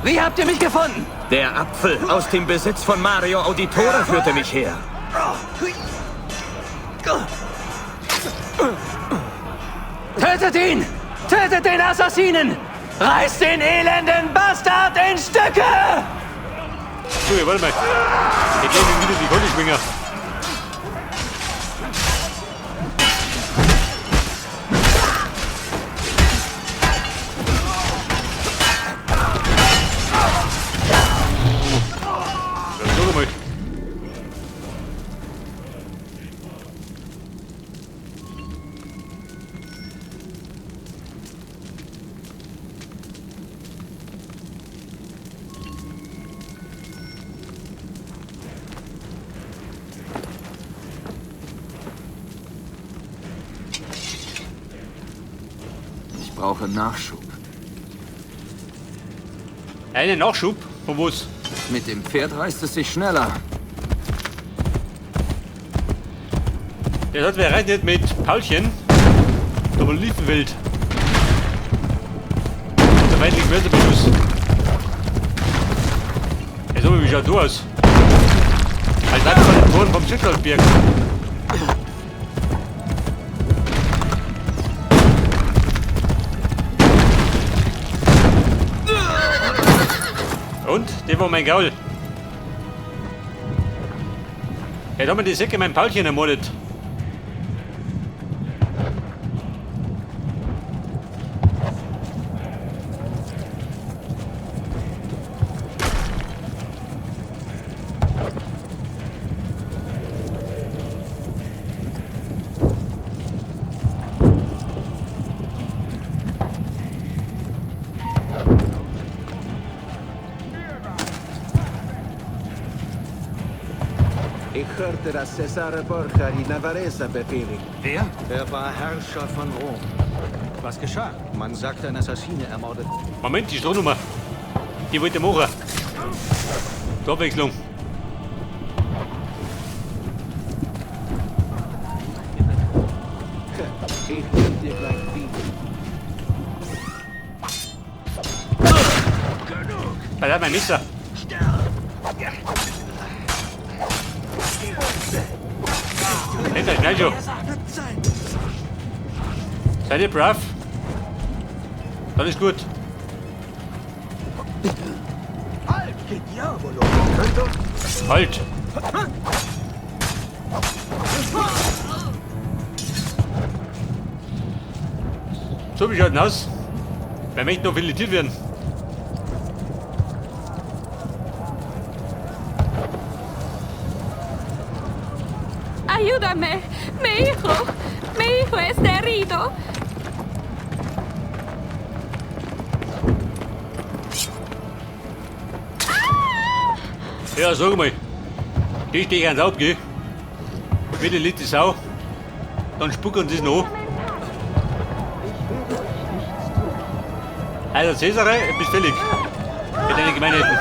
Wie habt ihr mich gefunden? Der Apfel aus dem Besitz von Mario Auditore führte mich her. Tötet ihn! Tötet den Assassinen! Reißt den elenden Bastard in Stücke! So, warte mal. Ich gleich wieder die Kohle schwingen. Ja, sag mal. Ich brauche Nachschub. Einen Nachschub? Von was? Mit dem Pferd reißt es sich schneller. Der hat wer reitet mit Paulchen. Da wohl Lieferwelt. Und der feindliche Mörserbeschuss. Jetzt aber wie schaut du aus? Als Leiter von den Toren vom Schicksalsberg. Und? Der war mein Gaul. Jetzt haben wir die Säcke mein Paulchen ermordet. Ich hörte, dass Cesare Borgia die Navaresa befehligt. Wer? Er war Herrscher von Rom. Was geschah? Man sagt, ein Assassine ermordet. Moment, die Strohnummer. Die wollte machen. Zur Abwechslung. Ich geb dir gleich dienen. Bei der mein Messer. Hinter, schnell schon. Seid ihr brav? Dann ist gut. Halt! So, wie schaut denn aus? Wer möchte noch filetiert werden? Ayúdame. Mi hijo. Mi hijo está herido. Ja, sag mal. Die steh ich ab, gell? Wie die Litte Sau. Dann spucken sie es noch. Also Cäsare, bist fällig. Mit deinen Gemeinheiten.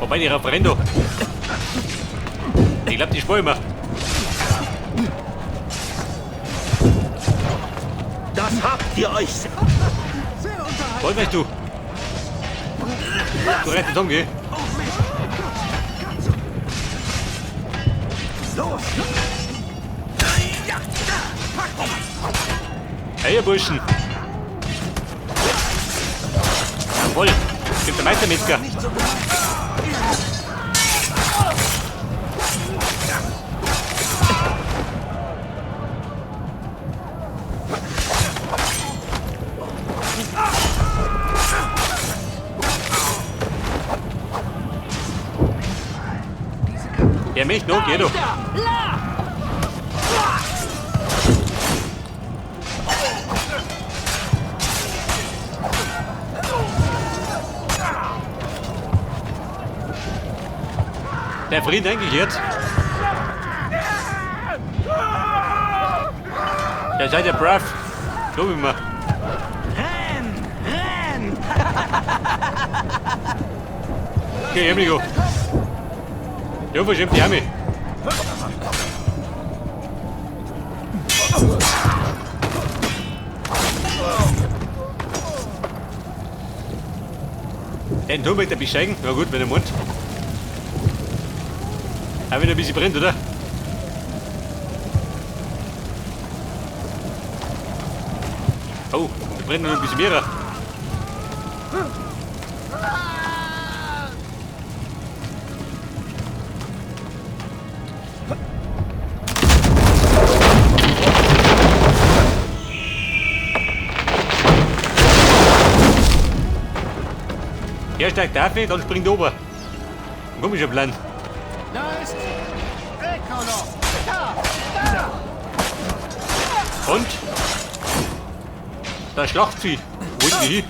Wobei die Referendum. Ich glaub, die spüren wir. Das habt ihr euch... Was weißt du? Du rennst um, gell? Hey, ihr Burschen! Jawohl! Gibt der Meistermetzger! Der möchte noch, geh doch! Der Frieden eingekehrt. Ja, seid ihr brav. Glaub ich mir. Renn! Renn! Okay, amigo. Ja, verschämt die Arme. Den Turm möchte er besteigen. Na gut, wenn er Mund. Auch wenn er ein bisschen brennt, oder? Oh, da brennt noch ein bisschen mehr. Er steigt auf, dann springt er ober. Komischer Plan. Und? Da Schlachtvieh. Wo ist die hin?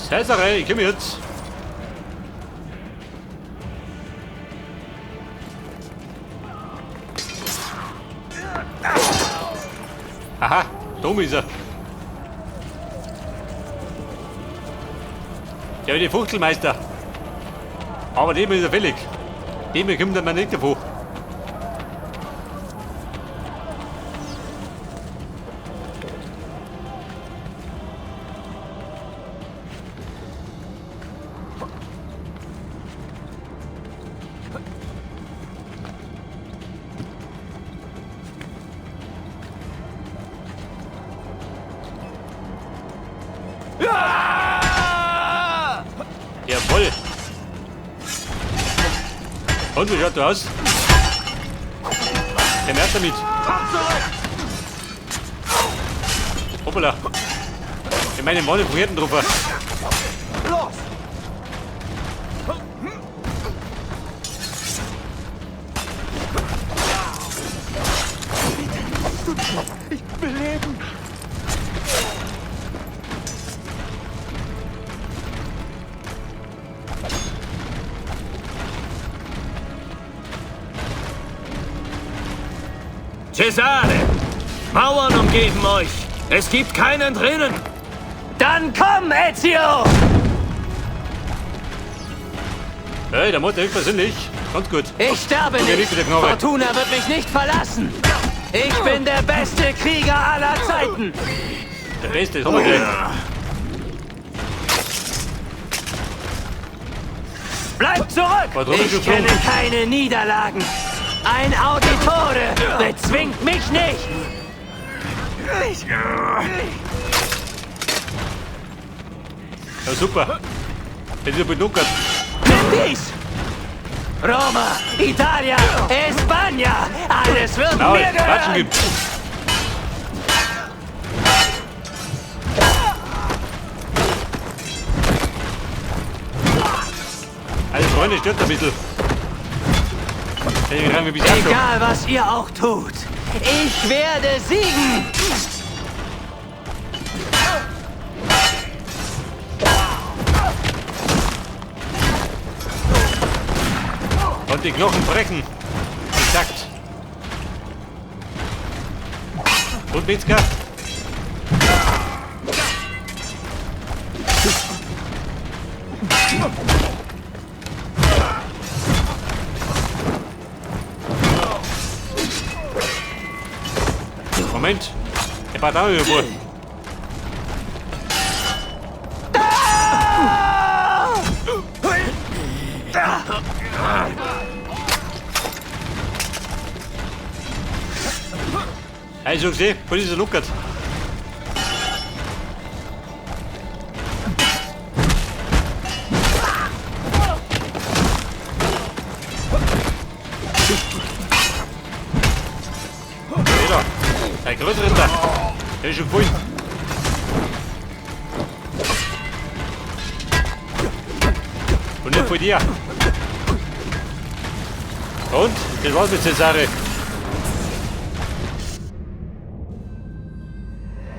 Cesare, ich komme jetzt. Aha, dumm ist er. Ja, die Fuchtelmeister. Aber dem ist er fällig. Dem kommt er nicht davon. Jawohl! Und wie schaut du aus? Der merkt damit. Hoppala. Ich meine, Mann von drauf. Los! Bitte, ich will leben. Cesare! Mauern umgeben euch! Es gibt keinen drinnen! Dann komm, Ezio! Hey, der Motor persönlich. Ganz gut. Ich sterbe nicht! Fortuna wird mich nicht verlassen! Ich bin der beste Krieger aller Zeiten! Der Beste, das haben wir gleich. Bleib zurück! Ich kenne keine Niederlagen! Ein Auditore bezwingt mich nicht! Ja, super. Hätte ich beduckert. Nimm dies! Roma, Italia, España! Alles wird mir gehören! Also Freunde, stört ein bisschen. Egal, was ihr auch tut, ich werde siegen! Und die Knochen brechen. Exakt. Und Metzger? Moment, der war da irgendwo. Hey, schon gesehen, wo ist der Luckert? Ein Großritter. Der ist schon gefallen. Und nicht von dir. Und? Das war's mit Cesare.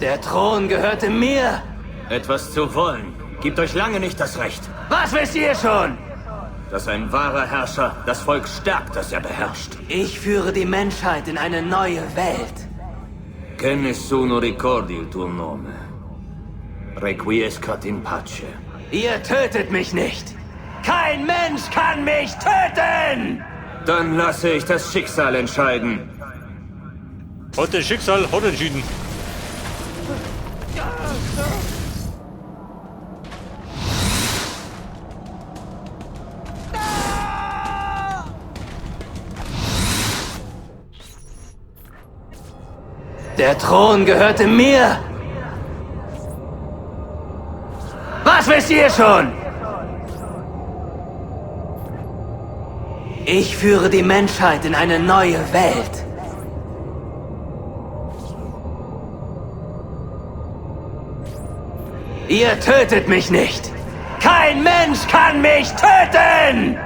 Der Thron gehörte mir. Etwas zu wollen, gibt euch lange nicht das Recht. Was wisst ihr schon? Dass ein wahrer Herrscher das Volk stärkt, das er beherrscht. Ich führe die Menschheit in eine neue Welt. Che nessuno ricordi il tuo nome. Requiescat in pace. Ihr tötet mich nicht. Kein Mensch kann mich töten! Dann lasse ich das Schicksal entscheiden. Hat das Schicksal hat entschieden. Der Thron gehörte mir! Was wisst ihr schon? Ich führe die Menschheit in eine neue Welt. Ihr tötet mich nicht! Kein Mensch kann mich töten!